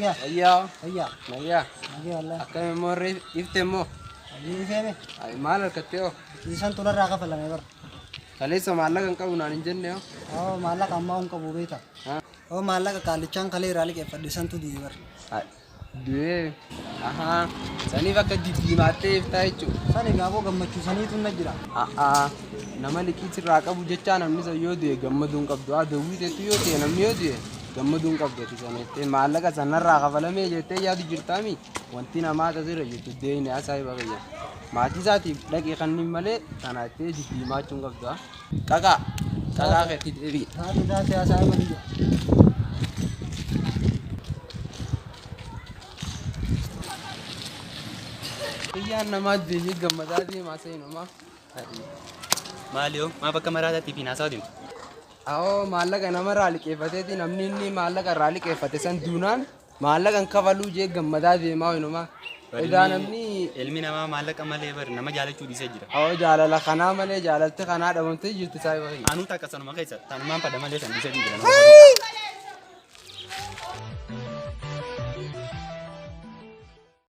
Nagaa. Fayyaa. Fayyaa. Nayyaa. Nagaa wallah. Akkam immoo irree ifte immoo. Hojii ifeeme. Ay, maal harkattee hoo? Kiisan tularraa kafalame bara. Kaleessa maallaqa hin qabu naan hin jenne hoo? Oo maallaqa ammaa hin qabu beekta. Ha? Oo maallaqa qaallichaan kalee irraa liqeeffadhe santu du'e bara. Ay, du'ee. Ahaa. Saniif akka diddiimaattee iftaa jechuudha. Sani gaaboo gammachuu saniitu na jira. A'aa. Nama liqii sirraa qabu jechaa namni san yoo du'e gammaduu hin qabdu. Haa dawwii teettu yoo ta'e namni yoo du'e gammaduu hin qabdu ati sana jettee maallaqa sanarraa kafalamee jettee yaadu jirtaami. Wanti namaa tasirra jirtu deeyne saahiba kiyya. Maatii isaatiif dhaqee kanniin malee tana jettee diddiimaachuu hin qabdu. Haa. Qaqaa. Qaqaa keetti deebi'i. Taate taate haasaa kiyya. Kiyyaan namaa deemee gammadaa deemaa seenumaa. Maali yoo maaf akka maraataatti fi haasaa deemtu? Awoo maallaqa namarraa liqeeffateeti namni inni maallaqa irraa liqeeffate san duunaan maallaqa hin kafaluu jee gammadaa deemaa wayinumaa. Edaa namni Ilmi namaa maallaqa malee bar nama jaalachuu dhiisee jira. awoo jaalala kanaa malee jaalalti kanaa dhabamtee jirti saayiba kiyya. Anuu takka sanuma keessa tanumaan fadha malee san dhiisee jira.